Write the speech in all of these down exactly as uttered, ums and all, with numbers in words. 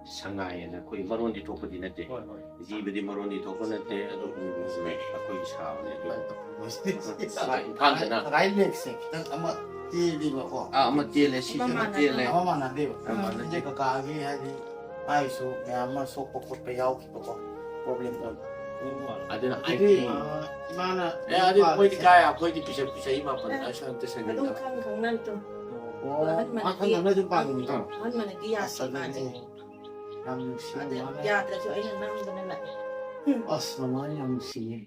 ꯁꯉꯥꯏ ꯍꯥꯏꯅ ꯑꯩꯈꯣꯏ ꯃꯔꯣꯟꯗꯤ ꯊꯣꯛꯄꯗꯤ ꯅꯠꯇꯦ꯫ ꯍꯣꯏ ꯍꯣꯏ꯫ ꯖꯤꯕꯗꯤ ꯃꯔꯣꯟꯗꯤ ꯊꯣꯛꯄ ꯅꯠꯇꯦ, ꯑꯗꯨꯕꯨ ꯑꯩꯈꯣꯏꯒꯤ ꯁꯥꯕꯅꯦ꯫ ꯑꯗꯨ ꯍꯣꯏ꯫ ꯏꯝꯐꯥꯜꯗꯅ ꯔꯥꯏꯠ ꯂꯦꯛꯁꯦ ꯈꯤꯇꯪ ꯑꯃ ꯇꯦꯜꯂꯤꯕꯀꯣ꯫ ꯑꯥ, ꯑꯃ ꯇꯦꯜꯂꯦ, ꯁꯤꯁꯤꯅ ꯃꯃꯥꯟꯅꯕ꯫ ꯇꯦꯜꯂꯦ꯫ ꯑꯃ ꯃꯥꯟꯅꯗꯦꯕ꯫ ꯑꯃ ꯃꯥꯟꯅꯗꯦ꯫ ꯏꯆꯦ ꯀꯀꯥꯒꯤ ꯍꯥꯏꯗꯤ ꯃꯥꯏꯁꯨ ꯃꯌꯥꯝ ꯑꯃ ꯁꯣꯛꯄ ꯈꯣꯠꯄ ꯌꯥꯎꯈꯤꯕꯀꯣ, ꯄ꯭ꯔꯣꯕ꯭ꯂꯦꯝ ꯑꯣꯏꯕ꯫ ꯑꯗꯨꯅ ꯑꯗꯨꯗꯤ ꯑꯩꯗꯤ ꯏꯃꯥꯅ ꯑꯦ ꯑꯗꯨ ꯑꯩꯈꯣꯏꯗꯤ ꯀꯥꯏ ꯑꯩꯈꯣꯏꯗꯤ ꯄꯤꯁꯛ ꯄꯤꯁꯛ ꯏꯃꯥ ꯄꯟ ꯑꯁ ꯑꯝꯇ ꯑꯗꯨꯝ ꯁꯦꯡꯅ ꯈꯪ ꯈꯪꯅ ꯑꯗꯨꯝ ꯑꯣ ꯃꯥ ꯈꯪ ꯈꯪꯅ ꯑꯗꯨꯝ ꯄꯥꯜꯂꯤꯅꯤꯀꯣ꯫ ꯑꯍꯟꯕꯅꯗꯤ ꯌꯥꯁꯤ ꯃꯥꯁꯦ꯫ ꯌꯥꯝ ꯅꯨꯡꯁꯤ ꯑꯗ ꯃꯃꯥꯅ꯫ ꯌꯥꯗ꯭ꯔꯁꯨ ꯑꯩꯅ ꯅꯝꯗꯅ ꯂꯥꯛꯑꯦ꯫ ꯑꯁ ꯃꯃꯥꯅ ꯌꯥꯝ ꯅꯨꯡꯁꯤꯌꯦ꯫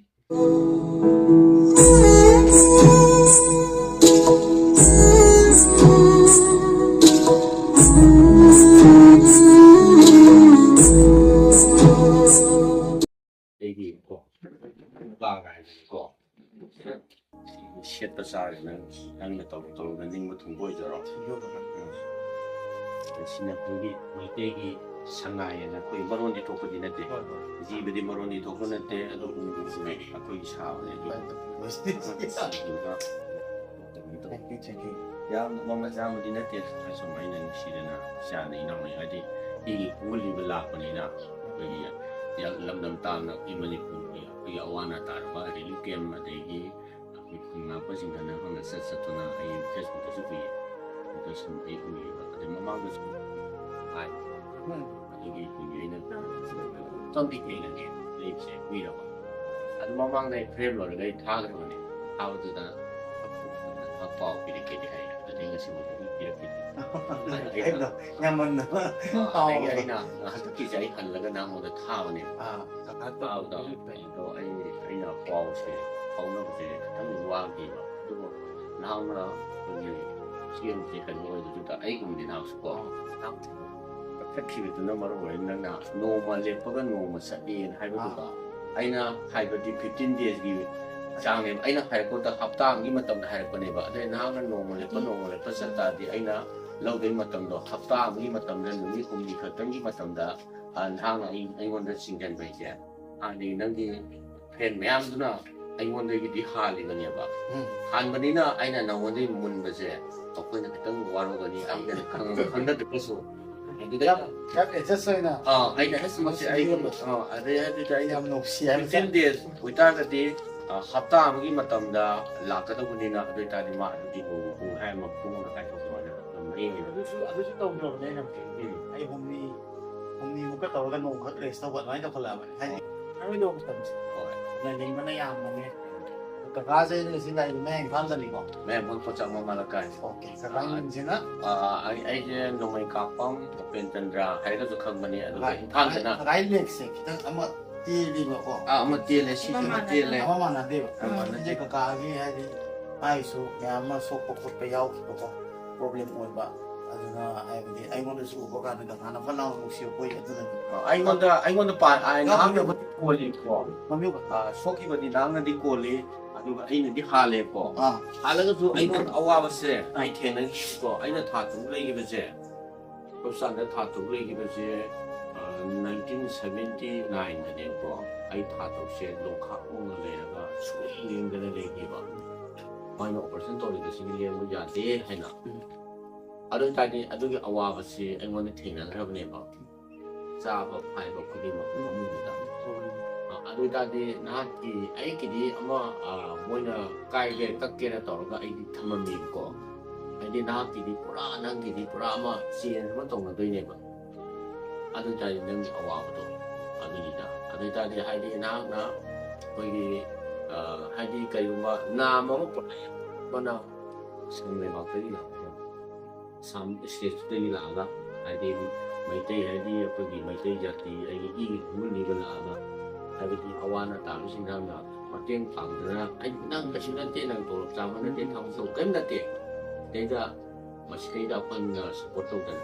ꯑꯩꯒꯤ ꯀꯣ ꯅꯨꯄꯥꯒ ꯍꯥꯏꯕꯅꯤꯀꯣ꯫ ꯁꯦꯠꯄ ꯆꯥꯔꯦ ꯅꯪ ꯅꯪꯅ ꯇꯧꯔꯨ ꯇꯧꯔꯨꯅ ꯅꯤꯡꯕ ꯊꯨꯡꯕ ꯑꯣꯏꯖꯔꯣ꯫ ꯁꯤꯅ ꯑꯩꯈꯣꯏꯒꯤ ꯃꯩꯇꯩꯒꯤ ꯁꯉꯥꯏ ꯍꯥꯏꯅ ꯑꯩꯈꯣꯏ ꯃꯔꯣꯟꯗꯤ ꯊꯣꯛꯄꯗꯤ ꯅꯠꯇꯦ꯫ ꯍꯣꯏ ꯍꯣꯏ꯫ ꯖꯤꯕꯗꯤ ꯃꯔꯣꯟꯗꯤ ꯊꯣꯛꯄ ꯅꯠꯇꯦ, ꯑꯗꯨꯕꯨ ꯑꯩꯈꯣꯏꯒꯤ ꯁꯥꯕꯅꯦ꯫ ꯑꯗꯨ Thank you, thank you. ꯌꯥꯝ ꯃꯃꯜ ꯌꯥꯝꯕꯗꯤ ꯅꯠꯇꯦ꯫ ꯑꯁꯨꯝ ꯑꯩꯅ ꯅꯨꯡꯁꯤꯗꯅ ꯏꯆꯥꯅ ꯏꯅꯥꯎꯅ ꯍꯥꯏꯗꯤ ꯃꯤꯒꯤ ꯈꯣꯡꯒꯨꯜꯂꯤꯕ ꯂꯥꯛꯄꯅꯤꯅ ꯑꯩꯈꯣꯏꯒꯤ ꯂꯝꯗꯝ ꯇꯥꯝꯅ ꯑꯩꯈꯣꯏ ꯃꯅꯤꯄꯨꯔꯒꯤ ꯑꯩꯈꯣꯏꯒꯤ ꯑꯋꯥ ꯑꯅꯥ ꯇꯥꯔꯕ ꯔꯤꯂꯤꯐ ꯀꯦꯝ ꯑꯗꯒꯤ ꯑꯩꯈꯣꯏ ꯈꯨꯟ ꯉꯥꯛꯄꯁꯤꯡꯗ ꯅꯪ ꯈꯪꯅ ꯆꯠ ꯆꯠꯇꯨꯅ ꯑꯩ ꯐꯦꯁꯕꯨꯛꯇꯁꯨ ꯎꯏꯌꯦ꯫ ꯑꯗꯨꯗ ꯁꯨꯝ ꯑꯩ ꯎꯏꯌꯦꯕ꯫ ꯑꯗꯩ ꯃꯃꯥꯡꯗꯁꯨ ꯍꯥꯏ꯫ ꯑꯗꯨꯒꯤ ꯑꯩꯈꯣꯏꯒꯤ ꯑꯩꯅ ꯆꯪꯗꯤ ꯊꯦꯡꯅꯗꯦ ꯂꯩꯕꯁꯦ ꯀꯨꯏꯔꯕ꯫ ꯑꯗꯨ ꯃꯃꯥꯡꯗ ꯑꯩ ꯐ꯭ꯔꯦꯝ ꯂꯣꯏꯔꯒ ꯑꯩ ꯊꯥꯈ꯭ꯔꯕꯅꯦ꯫ ꯊꯥꯕꯗꯨꯗ ꯄꯥꯎ ꯄꯤꯔꯛꯀꯦꯗꯤ ꯍꯥꯏ꯫ ꯑꯗꯨꯗꯩ ꯉꯁꯤꯐꯥꯎ ꯑꯗꯨꯝ ꯄꯤꯔꯛꯈꯤꯗꯦ꯫ ꯑꯩꯅ ꯌꯥꯝꯃꯟꯗꯕ ꯑꯗꯒꯤ ꯄꯥꯎꯗꯣ꯫ ꯑꯩꯅ ꯍꯟꯗꯛꯀꯤꯁꯦ ꯑꯩ ꯍꯜꯂꯒ ꯅꯉꯣꯟꯗ ꯊꯥꯕꯅꯦꯕ꯫ ꯑꯥ, ꯀꯀꯥ ꯊꯥꯕꯗꯣ ꯇꯧꯕꯤꯔꯤꯕꯅꯦ꯫ ꯑꯗꯣ ꯑꯩ ꯑꯩꯅ ꯄꯥꯎꯁꯦ ꯐꯥꯎꯅꯕꯁꯦ ꯈꯤꯇꯪ ꯋꯥꯈꯤꯕ꯫ ꯑꯗꯨꯕꯨ ꯅꯍꯥꯛꯅ ꯑꯩꯈꯣꯏꯒꯤ ꯆꯦꯡꯁꯦ ꯀꯩꯅꯣ ꯑꯣꯏꯕꯗꯨꯗ ꯑꯩꯒꯨꯝꯕꯗꯤ ꯅꯍꯥꯛꯁꯨꯀꯣ ꯀꯛꯊꯠꯈꯤꯕꯗꯨꯅ ꯃꯔꯨ ꯑꯣꯏꯔꯦ꯫ ꯅꯪꯅ ꯅꯣꯡꯃ ꯂꯦꯞꯄꯒ ꯅꯣꯡꯃ ꯆꯠꯂꯦꯅ ꯍꯥꯏꯕꯗꯨꯀꯣ꯫ ꯑꯩꯅ ꯍꯥꯏꯕꯗꯤ ꯐꯤꯐꯇꯤꯟ ꯗꯦꯖꯀꯤ ꯆꯥꯡꯅꯦꯕ꯫ ꯑꯩꯅ ꯍꯥꯏꯔꯛꯄꯗ ꯍꯞꯇꯥ ꯑꯃꯒꯤ ꯃꯇꯝꯗ ꯍꯥꯏꯔꯛꯄꯅꯦꯕ꯫ ꯑꯗꯩ ꯅꯍꯥꯛꯅ ꯅꯣꯡꯃ ꯂꯦꯞꯄ ꯅꯣꯡꯃ ꯂꯦꯞꯄ ꯆꯠ ꯇꯥꯔꯗꯤ ꯑꯩꯅ ꯂꯧꯗꯣꯏ ꯃꯇꯝꯗꯣ ꯍꯞꯇꯥ ꯑꯃꯒꯤ ꯃꯇꯝꯗ ꯅꯨꯃꯤꯠ ꯍꯨꯝꯅꯤ ꯈꯛꯇꯪꯒꯤ ꯃꯇꯝꯗ ꯑ, ꯅꯍꯥꯛꯅ ꯑꯩ ꯑꯩꯉꯣꯟꯗ ꯆꯤꯡꯁꯤꯟꯕ ꯍꯥꯏꯁꯦ ꯍꯥꯟꯅꯗꯤ ꯅꯪꯒꯤ ꯐ꯭ꯔꯦꯟ ꯃꯌꯥꯝꯗꯨꯅ ꯑꯩꯉꯣꯟꯗꯒꯤꯗꯤ ꯍꯥꯜꯂꯤꯕꯅꯦꯕ꯫ ꯎꯝ꯫ ꯍꯥꯟꯕꯅꯤꯅ ꯑꯩꯅ ꯅꯉꯣꯟꯗꯒꯤ ꯃꯨꯟꯕꯁꯦ ꯑꯩꯈꯣꯏꯅ ꯈꯤꯇꯪ ꯋꯥꯔꯧꯒꯅꯤ꯫ ꯑꯩꯅ ꯈꯪ- ꯈꯪꯅꯗ꯭ꯔꯒꯁꯨ ꯑꯗꯨꯗ ꯌꯥꯝ ꯌꯥꯝ ꯑꯦꯗꯖꯁ ꯑꯣꯏꯅ ꯑꯥ ꯑꯩꯅ ꯑꯁ ꯃꯁꯤ ꯑꯩ ꯑꯥ ꯑꯗꯩ ꯑꯗꯨꯗ ꯑꯩꯅ ꯌꯥꯝ ꯅꯨꯡꯁꯤ ꯍꯥꯏꯕꯁꯦ꯫ ꯐꯤꯐꯇꯤꯟ ꯗꯦꯖ ꯑꯣꯏꯇꯥꯔꯒꯗꯤ ꯑꯥ, ꯍꯞꯇꯥ ꯑꯃꯒꯤ ꯃꯇꯝꯗ ꯂꯥꯛꯀꯗꯧꯕꯅꯤꯅ, ꯑꯗꯨ ꯑꯣꯏꯇꯥꯔꯗꯤ ꯃꯥ ꯑꯗꯨꯗꯤ ꯅꯣꯡꯃ ꯄꯨꯡꯈꯥꯏ ꯑꯃ ꯄꯨꯡ ꯑꯃ ꯀꯥꯏꯊꯣꯛꯄ ꯑꯗꯨꯝ ꯃꯌꯦꯡꯅꯦꯕ꯫ ꯑꯗꯨꯁꯨ ꯑꯗꯨꯁꯨ ꯇꯧꯗ꯭ꯔꯕꯅꯦ ꯑꯩꯅ꯫ ꯎꯝ꯫ ꯑꯩ ꯍꯨꯝꯅꯤ ꯍꯨꯝꯅꯤꯃꯨꯛꯀ ꯇꯧꯔꯒ ꯅꯣꯡꯈꯛ ꯔꯦꯁ ꯇꯧꯕ ꯑꯗꯨꯃꯥꯏꯅ ꯇꯧꯈꯠꯂꯛꯑꯕꯅꯦ꯫ ꯍꯥꯏꯗꯤ ꯑꯔꯣꯏꯗꯕ ꯃꯇꯝꯁꯦ ꯍꯣꯏ꯫ ꯂꯩꯅꯤꯡꯕꯅ ꯌꯥꯝꯕꯅꯦ꯫ ꯑꯗꯣ ꯀꯀꯥꯁꯦ ꯑꯩꯅ ꯁꯤ ꯂꯩꯔꯤꯕ ꯃꯌꯥꯡ ꯏꯝꯐꯥꯜꯗꯅꯤꯀꯣ꯫ ꯃꯌꯥꯝ ꯄꯣꯛꯄ ꯆꯥꯛꯃ ꯃꯥꯂꯀꯥꯏ꯫ ꯑꯣꯀꯦ꯫ ꯀꯀꯥ ꯃꯤꯡꯁꯤꯅ ꯑꯥ, ꯑꯩ ꯑꯩꯁꯦ ꯅꯣꯡꯃꯩ ꯀꯥꯞꯄꯝ ꯎꯄꯦꯟ ꯆꯟꯗ꯭ꯔ ꯍꯥꯏꯔꯒꯁꯨ ꯈꯪꯕꯅꯤ, ꯑꯗꯨꯒ ꯏꯝꯐꯥꯜꯗꯅ ꯀꯀꯥ ꯂꯦꯛꯁꯦ ꯈꯤꯇꯪ ꯑꯃ ꯇꯦꯜꯂꯤꯕꯀꯣ꯫ ꯑꯥ, ꯑꯃ ꯇꯦꯜꯂꯦ, ꯁꯤꯁꯨ ꯑꯃ ꯇꯦꯜꯂꯦ꯫ ꯑꯃ ꯃꯥꯟꯅꯗꯦꯕ꯫ ꯑꯃ ꯃꯥꯟꯅꯗꯦ꯫ ꯏꯆꯦ ꯀꯀꯥꯒꯤ ꯍꯥꯏꯗꯤ ꯃꯥꯒꯤꯁꯨ ꯃꯌꯥꯝ ꯑꯃ ꯁꯣꯛꯄ ꯈꯣꯠꯄ ꯌꯥꯎꯈꯤꯕꯀꯣ, ꯄ꯭ꯔꯣꯕ꯭ꯂꯦꯝ ꯑꯣꯏꯕ꯫ ꯑꯗꯨꯅ ꯍꯥꯏꯕꯗꯤ ꯑꯩꯉꯣꯟꯗꯁꯨ ꯎꯕ ꯀꯥꯟꯗ ꯀꯀꯥꯅ ꯐꯅ ꯅꯨꯡꯁꯤꯕ ꯄꯣꯛꯏ꯫ ꯑꯗꯨꯅꯅꯤ꯫ ꯑꯩꯉꯣꯟꯗ ꯑꯩꯉꯣꯟꯗ ꯄꯥ- ꯑꯩ ꯉꯥꯏꯍꯥꯛ ꯂꯩꯕ ꯀꯣꯜꯂꯤꯀꯣ꯫ ꯃꯃꯤꯡ ꯑꯥ, ꯁꯣꯛꯈꯤꯕꯗꯤ ꯅꯍꯥꯛꯅꯗꯤ ꯀꯣꯜꯂꯤ, ꯑꯗꯨꯒ ꯑꯩꯅꯗꯤ ꯍꯥꯜꯂꯦꯀꯣ꯫ ꯑꯥ ꯍꯥꯜꯂꯒꯁꯨ ꯑꯩꯉꯣꯟꯗ ꯑꯋꯥꯕꯁꯦ ꯑꯩ ꯊꯦꯡꯅꯈꯤꯕꯀꯣ, ꯑꯩꯅ ꯊꯥ ꯇꯔꯨꯛ ꯂꯩꯈꯤꯕꯁꯦ, ꯍꯣꯁꯄꯤꯇꯥꯜꯗ ꯊꯥ ꯇꯔꯨꯛ ꯂꯩꯈꯤꯕꯁꯦ ꯅꯥꯏꯟꯇꯤꯟ ꯁꯚꯦꯟꯇꯤ ꯅꯥꯏꯟꯗꯅꯦꯕꯀꯣ꯫ ꯑꯩ ꯊꯥ ꯇꯔꯨꯛꯁꯦ ꯂꯣꯛꯈꯥꯛ ꯑꯣꯡꯅ ꯂꯩꯔꯒ ꯁꯨꯡꯂꯦꯡ ꯂꯦꯡꯗꯅ ꯂꯩꯈꯤꯕ꯫ ꯃꯣꯏꯅ ꯑꯣꯄꯔꯦꯁꯟ ꯇꯧꯔꯤꯕꯁꯤꯒꯤ ꯂꯦꯡꯕ ꯌꯥꯗꯦ ꯍꯥꯏꯅ꯫ ꯑꯗꯨ ꯑꯣꯏꯇꯥꯔꯗꯤ ꯑꯗꯨꯒꯤ ꯑꯋꯥꯕꯁꯤ ꯑꯩꯉꯣꯟꯗ ꯊꯦꯡꯅꯈ꯭ꯔꯕꯅꯦꯕ꯫ ꯆꯥꯕ ꯐꯥꯏꯕ ꯈꯨꯗꯤꯡꯃꯛ ꯐꯃꯨꯡꯗꯨꯗ꯫ ꯑ, ꯑꯗꯨ ꯑꯣꯏꯇꯥꯔꯗꯤ ꯅꯍꯥꯛꯀꯤ ꯑꯩꯒꯤꯗꯤ ꯑꯃ ꯑ, ꯃꯣꯏꯅ ꯀꯥꯏꯒꯦ ꯀꯛꯀꯦꯅ ꯇꯧꯔꯒ ꯑꯩꯗꯤ ꯊꯝꯃꯝꯃꯦꯕꯀꯣ꯫ ꯍꯥꯏꯗꯤ ꯅꯍꯥꯛꯀꯤꯗꯤ ꯄꯨꯔꯥ, ꯅꯪꯒꯤꯗꯤ ꯄꯨꯔꯥ ꯑꯃ ꯆꯦꯟꯖ ꯑꯃ ꯇꯧꯅꯗꯣꯏꯅꯦꯕ꯫ ꯑꯗꯨ ꯑꯣꯏꯇꯥꯔꯗꯤ ꯅꯪꯒꯤ ꯑꯋꯥꯕꯗꯣ ꯑꯗꯨꯅꯤꯗ꯫ ꯑꯗꯨ ꯑꯣꯏꯇꯥꯔꯗꯤ ꯍꯥꯏꯗꯤ ꯅꯍꯥꯛꯅ ꯑꯩꯈꯣꯏꯒꯤ ꯑ, ꯍꯥꯏꯗꯤ ꯀꯔꯤꯒꯨꯝꯕ ꯅꯥꯝ ꯑꯃ ꯄꯨꯔꯛꯑꯦꯕ, ꯁꯝ ꯂꯩꯕꯥꯛꯇꯒꯤ ꯂꯥꯛꯄ ꯑꯁꯥꯝ ꯁ꯭ꯇꯦꯠꯇꯒꯤ ꯂꯥꯛꯑꯒ, ꯍꯥꯏꯗꯤ ꯃꯩꯇꯩ, ꯍꯥꯏꯗꯤ ꯑꯩꯈꯣꯏꯒꯤ ꯃꯩꯇꯩ ꯖꯥꯇꯤ ꯑꯩꯒꯤ ꯏꯒꯤ ꯈꯣꯡꯒꯨꯜꯅꯤꯒ ꯂꯥꯛꯑꯒ, ꯍꯥꯏꯕꯗꯤ ꯑꯋꯥ ꯑꯅꯥ ꯇꯥꯕꯁꯤꯡꯗ ꯅꯪꯅ ꯃꯇꯦꯡ ꯄꯥꯡꯗꯅ, ꯑꯩ ꯅꯪ ꯀꯩꯁꯨ ꯅꯠꯇꯦ, ꯅꯪ ꯇꯣꯂꯣꯞ ꯆꯥꯕ ꯅꯠꯇꯦ, ꯊꯕꯛ ꯇꯧꯕ ꯀꯔꯤꯝ ꯅꯠꯇꯦ, ꯁꯤꯗꯩꯗ ꯃꯁꯤꯗꯩꯗ ꯑꯩꯈꯣꯏꯅ ꯁꯞꯄꯣꯔꯠ ꯇꯧꯗꯅ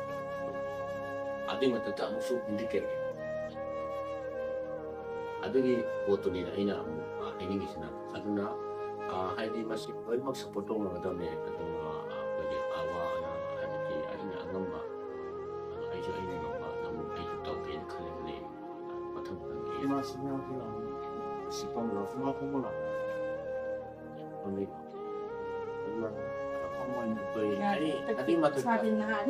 ꯑꯗꯨꯏ ꯃꯊꯛꯇ ꯑꯃꯨꯛꯁꯨ ꯏꯟꯗꯤꯀꯦꯠ ꯑꯗꯨꯒꯤ ꯄꯣꯠꯇꯨꯅꯤꯗ ꯑꯩꯅ ꯑꯃꯨꯛ ꯍꯥꯏꯅꯤꯡꯉꯤꯁꯤꯅ꯫ ꯑꯗꯨꯅ ꯍꯥꯏꯗꯤ ꯃꯁꯤ ꯂꯣꯏꯅꯃꯛ ꯁꯞꯄꯣꯔꯠ ꯇꯧꯅꯒꯗꯕꯅꯦ꯫ ꯑꯗꯨꯒ ꯑꯩꯈꯣꯏꯒꯤ ꯑꯋꯥ ꯑꯅꯥ ꯍꯥꯏꯕꯗꯤ ꯑꯩꯅ ꯑꯉꯝꯕ, ꯑꯗꯣ ꯑꯩꯁꯨ ꯑꯩꯅ ꯉꯝꯕ ꯑꯗꯨꯝ ꯑꯩꯁꯨ ꯇꯧꯒꯦꯅ ꯈꯜꯂꯤꯕꯅꯦ꯫ ꯃꯊꯪ ꯃꯊꯪꯒꯤ ꯏꯃꯥꯁꯤ ꯉꯥꯎꯈꯤ ꯂꯥꯎꯅꯤ꯫ ꯁꯤ ꯄꯝꯕ꯭ꯔꯣ? ꯉꯥ ꯐꯪꯕ꯭ꯔꯣ? ꯐꯪꯉꯤ꯫ ꯑꯗꯨꯒ ꯐꯪꯕ ꯑꯣꯏꯅ ꯑꯩꯈꯣꯏ ꯑꯩ ꯑꯗꯨꯒꯤ ꯃꯊꯛꯇ ꯁꯥꯗꯤꯟ ꯅꯍꯥꯟ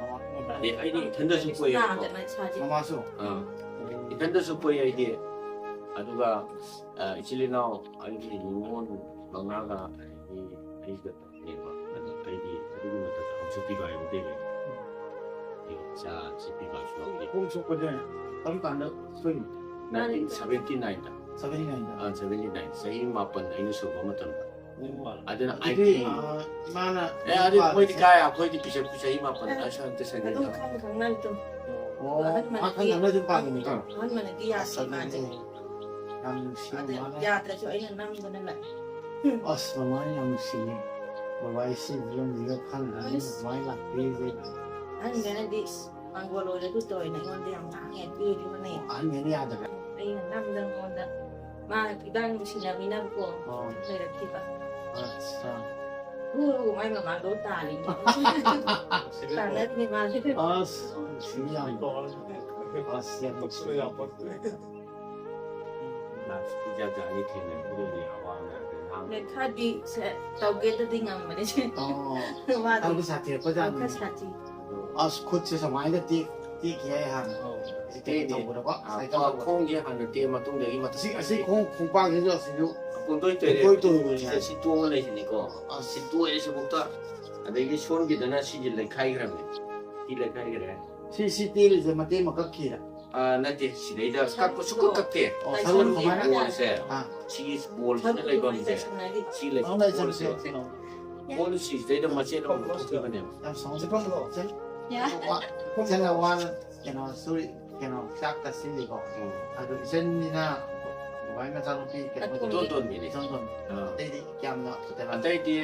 ꯃꯃꯥ ꯑꯗꯩ ꯑꯩꯗꯤ ꯏꯊꯟꯗꯁꯨ ꯄꯣꯛꯑꯦꯕꯀꯣ꯫ ꯅꯥꯗꯅ ꯏꯁꯥꯁꯦ꯫ ꯃꯃꯥꯁꯨ ꯑꯥ, ꯏꯊꯟꯗꯁꯨ ꯄꯣꯛꯑꯦ ꯑꯩꯗꯤ꯫ ꯑꯗꯨꯒ ꯑ, ꯏꯆꯤꯜ ꯏꯅꯥꯎ ꯑꯩꯒꯤ ꯅꯤꯉꯣꯜ ꯃꯉꯥꯒ ꯑꯗꯒꯤ ꯑꯩꯒ ꯇꯧꯕꯅꯦꯕ꯫ ꯑꯗꯣ ꯑꯩꯗꯤ ꯑꯗꯨꯒꯤ ꯃꯇꯝꯗ ꯑꯃꯨꯛꯁꯨ ꯄꯤꯕ ꯍꯥꯏꯕ ꯂꯩꯕ꯫ ꯑꯩ ꯏꯆꯥ ꯁꯤ ꯄꯤꯕꯁꯨ ꯌꯥꯎꯗꯦ꯫ ꯈꯣꯡ ꯁꯣꯛꯄꯁꯦ ꯀꯔꯝ ꯀꯥꯟꯗ ꯁꯣꯛꯏꯅꯣ? ꯅꯥꯏꯟꯇꯤꯟ ꯁꯚꯦꯟꯇꯤ ꯅꯥꯏꯟꯗ꯫ ꯁꯚꯦꯟꯇꯤ ꯅꯥꯏꯟꯗ꯫ ꯑꯥ, ꯁꯚꯦꯟꯇꯤ ꯅꯥꯏꯟ, ꯆꯍꯤ ꯃꯥꯄꯟ ꯑꯩꯅ ꯁꯨꯕ ꯃꯇꯝꯗ꯫ ꯑꯗꯨꯅ ꯑꯗꯨꯗꯤ ꯑꯩꯗꯤ ꯑꯥ, ꯏꯃꯥꯅ ꯑꯦ, ꯑꯗꯨ ꯃꯣꯏꯗꯤ ꯀꯥꯏ, ꯑꯩꯈꯣꯏꯗꯤ ꯄꯤꯁꯛ ꯆꯍꯤ ꯃꯥꯄꯟ ꯑꯁ ꯑꯝꯇ ꯁꯦꯟꯅꯗꯦ꯫ ꯑꯗꯨꯝ ꯈꯪ ꯈꯪꯅ ꯑꯗꯨꯝ ꯑꯣ ꯃꯈꯜ ꯈꯪꯅ ꯑꯗꯨꯝ ꯄꯥꯟꯕꯅꯤꯀꯣ꯫ ꯑꯍꯟꯕꯅꯗꯤ ꯑꯁ ꯌꯥꯗꯦ ꯃꯥꯗꯤ꯫ ꯑꯗꯨꯗꯤ ꯌꯥꯝ ꯅꯨꯡꯁꯤꯕ ꯑꯗ ꯃꯥꯅ꯫ ꯌꯥꯗ꯭ꯔꯁꯨ ꯑꯩꯅ ꯅꯝꯗꯅ ꯂꯥꯛꯑꯦ꯫ ꯑꯁ ꯃꯃꯥꯅ ꯌꯥꯝ ꯅꯨꯡꯁꯤꯌꯦ꯫ ꯕꯕꯥ ꯏꯁꯤꯡ ꯌꯨꯝꯁꯤꯗ ꯈꯪꯗꯅ ꯑꯁ꯫ ꯁꯨꯃꯥꯏꯅ ꯂꯥꯛꯄꯤꯔꯤꯁꯦ꯫ ꯑꯍꯟꯈꯩꯅꯗꯤ ꯃꯥꯡꯒꯣꯜ ꯑꯣꯏꯔꯦ ꯑꯗꯨ ꯇꯧꯔꯦꯅ ꯑꯩꯉꯣꯟꯗ ꯌꯥꯝ ꯉꯥꯡꯉꯦ ꯑꯗꯨꯏꯗꯨꯒꯅꯦ꯫ ꯑꯍꯟꯈꯩꯅ ꯌꯥꯗꯕ꯫ ꯑꯩꯅ ꯅꯝꯗꯅ ꯃꯉꯣꯟꯗ ꯃꯥ ꯏꯕꯥꯅꯤ ꯅꯨꯡꯁꯤꯅꯕꯅꯤꯅꯀꯣ ꯑꯣ꯫ ꯂꯩꯔꯛꯈꯤꯕ꯫ ꯑꯠꯆꯥ꯫ ꯎꯔꯒ ꯃꯥꯏ ꯃꯃꯥꯡꯗꯣ ꯇꯥꯔꯤꯅꯦ꯫ ꯇꯥꯟꯅꯔꯤꯅꯦ ꯃꯥꯁꯦ꯫ ꯑꯁ ꯅꯨꯡꯁꯤ ꯌꯥꯝ꯫ ꯑꯁ ꯌꯥꯝ ꯅꯨꯡꯁꯤ꯫ ꯂꯥꯏꯐꯁꯤꯗꯤ ꯖꯥꯠ ꯖꯥꯠꯅꯤ ꯊꯦꯡꯅꯔꯛꯄꯗꯨꯗꯤ ꯑꯋꯥꯕ ꯃꯌꯥꯝꯁꯦ ꯉꯥꯡ- ꯈꯔꯗꯤ ꯁꯦ ꯇꯧꯒꯦꯗꯗꯤ ꯉꯝꯕꯅꯦ ꯁꯦ꯫ ꯑꯣ꯫ ꯃꯥꯗꯤ ꯈꯔ ꯁꯥꯊꯤꯔꯛꯄ ꯈꯔ ꯖꯥꯠꯅꯤ꯫ ꯁꯥꯊꯤ꯫ ꯑꯁ ꯈꯨꯠꯁꯦ ꯁꯨꯃꯥꯏꯅ ꯇꯦꯛ ꯇꯦꯛꯈꯤ ꯍꯥꯏ ꯍꯥꯟꯅ꯫ ꯁꯤ ꯀꯩꯅꯣ ꯇꯦꯛꯑꯦ꯫ ꯇꯧꯕꯗꯀꯣ ꯑꯥ, ꯁꯥꯏꯀꯜ ꯊꯧꯕꯗ꯫ ꯈꯣꯡꯁꯦ ꯍꯥꯟꯅ ꯇꯦꯛꯑ ꯃꯇꯨꯡꯗꯒꯤ ꯃꯊꯛ ꯑꯁꯤ ꯑꯁꯤ ꯈꯣꯡ ꯈꯣꯡꯄꯥꯛꯁꯤꯁꯨ ꯑꯁꯤꯁꯨ ꯄꯨꯡꯇꯣꯏ ꯇꯣꯏꯔꯦ꯫ ꯄꯨꯡꯇꯣꯏ ꯇꯣꯏꯔꯦ꯫ ꯁꯤꯗ ꯁꯤ ꯇꯣꯡꯉ ꯂꯩꯁꯤꯅꯤꯀꯣ꯫ ꯑꯁ꯫ ꯁꯤ ꯇꯣꯛꯑꯦ ꯁꯤꯐꯥꯎꯗ꯫ ꯑꯗꯒꯤ ꯁꯣꯝꯒꯤꯗꯅ ꯁꯤꯁꯦ ꯂꯩꯈꯥꯏꯈ꯭ꯔꯕꯅꯦ꯫ ꯁꯤ ꯂꯩꯈꯥꯏꯈ꯭ꯔꯦ꯫ ꯁꯤ ꯁꯤ ꯇꯦꯜꯂꯤꯁꯦ ꯃꯇꯦꯛ ꯑꯃ ꯀꯛꯈꯤꯔ꯫ ꯑꯥ, ꯅꯠꯇꯦ, ꯁꯤꯗꯩꯗ ꯀꯛꯄ ꯁꯨꯡꯀꯛ ꯀꯛꯇꯦ꯫ ꯑꯣ ꯁꯔꯨ ꯁꯔꯨ ꯁꯤꯒꯤ ꯁꯨꯃꯥꯏꯅ꯫ ꯕꯣꯜꯁꯦ, ꯑꯥ꯫ ꯁꯤꯒꯤ ꯕꯣꯜꯁꯤꯅ ꯂꯩꯐꯝꯁꯦ꯫ ꯁꯤ ꯂꯩ-, ꯑꯣ, ꯂꯩ, ꯆꯠꯂꯨ, ꯕꯣꯜꯁꯦ꯫ ꯆꯠꯂꯨ, ꯆꯠꯂꯨ꯫ ꯕꯣꯜ ꯁꯤꯁꯤꯗꯩꯗ ꯃꯆꯦꯠ ꯑꯃ ꯊꯣꯛꯈꯤꯕꯅꯦꯕ꯫ ꯌꯥꯝ ꯁꯥꯎꯟ ꯆꯠꯐꯝꯗꯣ ꯆꯠ-, ꯌꯥ꯫ ꯋꯥ-, ꯆꯠꯂ ꯋꯥꯅ ꯀꯩꯅꯣ ꯁꯣꯔꯤ ꯀꯩꯅꯣ ꯆꯥꯛ ꯆꯥꯁꯤꯜꯂꯤꯀꯣ꯫ ꯎꯝ꯫ ꯑꯗꯨ ꯏꯆꯟꯅꯤꯅ ꯕꯕꯥꯒꯤ ꯃꯆꯥꯅꯨꯄꯤ ꯀꯩꯅꯣ ꯑꯇꯣꯝꯕꯤ꯫ ꯏꯇꯣꯟ ꯇꯣꯟꯕꯤꯅꯤ꯫ ꯏꯆꯟ ꯇꯣꯟꯕꯤ꯫ ꯑꯥ꯫ ꯑꯇꯩꯗꯤ ꯀꯌꯥꯝꯅ ꯐꯖꯕ? ꯑꯇꯩꯗꯤ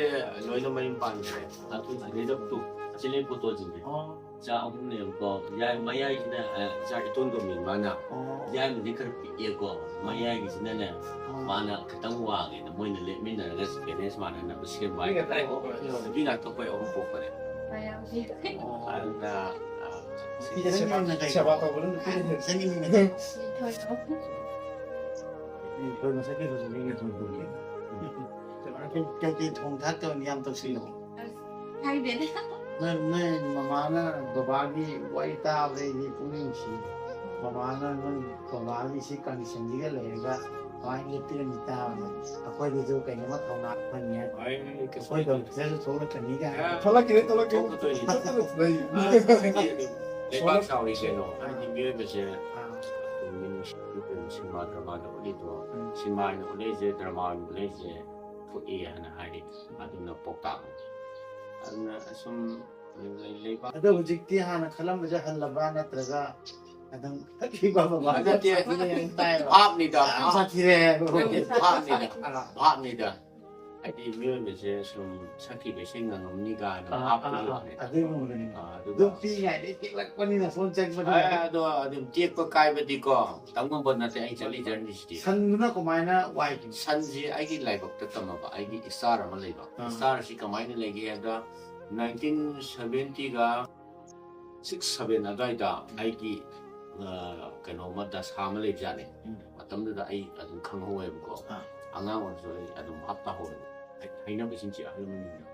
ꯂꯣꯏꯅ ꯃꯌꯨꯝ ꯄꯥꯟꯈ꯭ꯔꯦ꯫ ꯑꯗꯨ ꯁꯤꯗꯩꯗ ꯇꯨ, ꯑꯁꯤꯅꯦ ꯐꯣꯇꯣꯁꯤꯡꯁꯦ꯫ ꯑꯣ꯫ ꯏꯆꯥ ꯑꯍꯨꯝꯅꯦꯕꯀꯣ꯫ ꯌꯥꯏ-, ꯃꯌꯥꯏꯁꯤꯅ, ꯑ, ꯏꯆꯥ ꯏꯇꯣꯟ ꯇꯣꯟꯕꯤ ꯃꯥꯅ꯫ ꯑꯣ꯫ ꯌꯥꯏꯃꯗꯤ ꯈꯔ ꯄꯤꯛꯑꯦꯀꯣ꯫ ꯃꯌꯥꯏꯒꯤꯁꯤꯅꯅꯦ, ꯑꯣ꯫ ꯃꯥꯅ ꯈꯤꯇꯪ ꯋꯥꯡꯉꯦꯅ ꯃꯣꯏꯅ ꯂꯦꯞꯃꯤꯟꯅꯔꯒ ꯕꯦꯂꯦꯟꯁ ꯃꯥꯟꯅꯅꯕ ꯁꯦꯝꯕ ꯍꯥꯏꯇꯥꯔꯦ꯫ ꯅꯨꯄꯤ ꯉꯥꯛꯇ ꯑꯩꯈꯣꯏ ꯑꯍꯨꯝ ꯄꯣꯛꯄꯅꯦ꯫ ꯃꯌꯥꯝꯁꯤ꯫ ꯑꯣ꯫ ꯑꯗꯨꯅ, ꯑ, ꯅꯨꯄꯤꯗ ꯁꯦꯝꯃꯤꯟꯅ ꯀꯩ? ꯁꯦꯕꯥ ꯇꯧꯕꯅ ꯅꯨꯄꯤꯅ ꯍꯦꯟꯅ ꯁꯦꯝꯃꯤꯟꯅ꯫ ꯁꯤ ꯊꯣꯏꯗꯣ꯫ ꯎꯝ, ꯑꯩꯈꯣꯏ ꯃꯁꯛ ꯈꯪꯗꯕꯁꯨ ꯃꯤꯅ ꯊꯣꯡ ꯊꯣꯡꯉꯦ꯫ ꯀꯩ-, ꯀꯩꯀꯩ ꯊꯣꯡ ꯊꯥꯛꯇꯕꯅꯤ ꯌꯥꯝ ꯇꯧꯁꯤꯜꯂꯣ꯫ ꯈꯪꯗꯦꯅꯦ꯫ ꯅꯣꯏ ꯅꯣꯏ ꯃꯃꯥꯅ ꯕꯕꯥꯒꯤ ꯋꯥꯔꯤ ꯇꯥꯕꯗꯩꯗꯤ ꯄꯨꯛꯅꯤꯡ ꯅꯨꯡꯁꯤ꯫ ꯃꯃꯥꯅ ꯅꯣꯏ ꯕꯕꯥꯒꯤ ꯁꯤ ꯀꯟꯗꯤꯁꯟꯁꯤꯒ ꯂꯩꯔꯒ ꯀꯃꯥꯏꯅ ꯂꯦꯞꯄꯤꯔꯝꯃꯤ ꯇꯥꯕꯗ ꯑꯩꯈꯣꯏꯗꯁꯨ ꯀꯩꯅꯣꯝꯃ ꯊꯧꯅꯥ ꯐꯪꯉꯦ꯫ ꯑꯩꯈꯣꯏꯗꯃꯛꯇꯁꯨ ꯊꯣꯛꯂꯛꯀꯅꯤ ꯀꯥꯏꯅ꯫ ꯊꯣꯛꯂꯛꯀꯅꯤ, ꯊꯣꯛꯂꯛꯀꯅꯤ꯫ ꯊꯣꯛꯂꯛꯀꯅꯤ꯫ ꯂꯩꯕꯥꯛ ꯆꯥꯎꯔꯤ ꯀꯩꯅꯣ꯫ ꯍꯥꯏꯗꯤ ꯃꯤꯑꯣꯏꯕꯁꯦ ꯅꯨꯡꯁꯤꯕ ꯀꯩꯅꯣ, ꯁꯤꯅꯦꯃꯥ ꯗ꯭ꯔꯃꯥꯗ ꯎꯠꯂꯤꯗꯣ, ꯁꯤꯅꯦꯃꯥ ꯑꯣꯏꯅ ꯎꯠꯂꯛꯏꯁꯦ, ꯗ꯭ꯔꯃꯥ ꯑꯣꯏꯅ ꯎꯠꯂꯛꯏꯁꯦ ꯊꯣꯛꯑꯦ ꯍꯥꯏꯅ ꯍꯥꯏꯔꯤ꯫ ꯑꯗꯨꯅ ꯄꯥꯎꯇꯥꯛ ꯑꯃ꯫ ꯑꯗꯨꯅ ꯑꯁꯨꯝ ꯂꯩ-, ꯂꯩꯕꯥꯛ ꯑꯗꯣ ꯍꯧꯖꯤꯛꯇꯤ ꯍꯥꯟꯅ ꯈꯜꯂꯝꯕꯁꯦ ꯍꯜꯂꯕ ꯅꯠꯇ꯭ꯔꯒ ꯑꯗꯨꯝ ꯈꯜꯂꯤꯕ ꯕꯕꯥ? ꯅꯠꯇꯦ꯫ ꯑꯗꯨꯅ ꯌꯥꯝ ꯇꯥꯏꯌꯦꯕ꯫ ꯚꯥꯞꯅꯤꯗ, ꯌꯥꯝ ꯁꯥꯊꯤꯔꯦ ꯍꯥꯏꯕ꯫ ꯅꯠꯇꯦ, ꯚꯥꯞꯅꯤꯗ, ꯑꯥ꯫ ꯚꯥꯞꯅꯤꯗ꯫ ꯍꯥꯏꯗꯤ ꯃꯤꯑꯣꯏꯕꯁꯦ ꯁꯨꯝ ꯁꯛꯈꯤꯕꯁꯦ ꯉꯪꯉꯝꯅꯤ ꯀꯥꯏꯅ ꯑꯥ, ꯚꯥꯞꯇꯨꯒꯤ ꯑꯥ, ꯑꯥ꯫ ꯋꯥꯅꯤꯗ꯫ ꯑꯗꯨꯒꯤ ꯃꯑꯣꯡꯗꯅꯤ꯫ ꯑꯥ, ꯑꯗꯨꯒ ꯑꯗꯨꯝ ꯄꯤꯛꯏꯉꯩꯗꯩ ꯄꯤꯛꯂꯛꯄꯅꯤꯅ ꯁꯣꯝ ꯆꯪꯕꯗ꯫ ꯑꯦ, ꯑꯗꯣ ꯑꯗꯨꯝ ꯇꯦꯛꯄ ꯀꯥꯏꯕꯗꯤꯀꯣ ꯇꯝ ꯉꯝꯕ ꯅꯠꯇꯦ ꯑꯩ ꯆꯠꯂꯤ journey ꯁꯤꯗꯤ꯫ ꯁꯟꯗꯨꯅ ꯀꯃꯥꯏꯅ ꯋꯥꯏꯈꯤꯕ? ꯁꯟꯁꯤ ꯑꯩꯒꯤ ꯂꯥꯏꯕꯛꯇ ꯇꯝꯃꯕ, ꯑꯩꯒꯤ star ꯑꯃ ꯂꯩꯕ꯫ ꯑꯥ꯫ Star ꯁꯤ ꯀꯃꯥꯏꯅ ꯂꯩꯒꯦ ꯍꯥꯏꯕꯗ, nineteen seventy ꯒ six seven ꯑꯗꯨꯋꯥꯏꯗ ꯑꯩꯒꯤ, ꯑ, ꯀꯩꯅꯣꯝꯃ ꯗꯁꯥ ꯑꯃ ꯂꯩꯕꯖꯥꯠꯅꯤ꯫ ꯎꯝ꯫ ꯃꯇꯝꯗꯨꯗ ꯑꯩ ꯑꯗꯨꯝ ꯈꯪꯍꯧꯋꯦꯕꯀꯣ꯫ ꯑꯥ꯫ ꯑꯉꯥꯡ ꯑꯣꯏꯔꯁꯨ ꯑꯩ ꯑꯗꯨꯝ ꯚꯥꯞ ꯇꯥꯍꯧꯋꯦꯕ꯫ ꯑꯩ ꯍꯥꯏꯅꯕꯁꯤꯡꯁꯦ ꯑꯍꯜ ꯂꯃꯟꯁꯤꯡꯅ꯫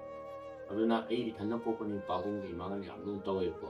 ꯑꯗꯨꯅ ꯑꯩ ꯏꯊꯟꯗ ꯄꯣꯛꯄꯅꯤ, ꯄꯥꯕꯨꯡꯒ ꯏꯃꯥꯒꯅ ꯌꯥꯝ ꯂꯨꯅ ꯇꯧꯋꯦꯕꯀꯣ꯫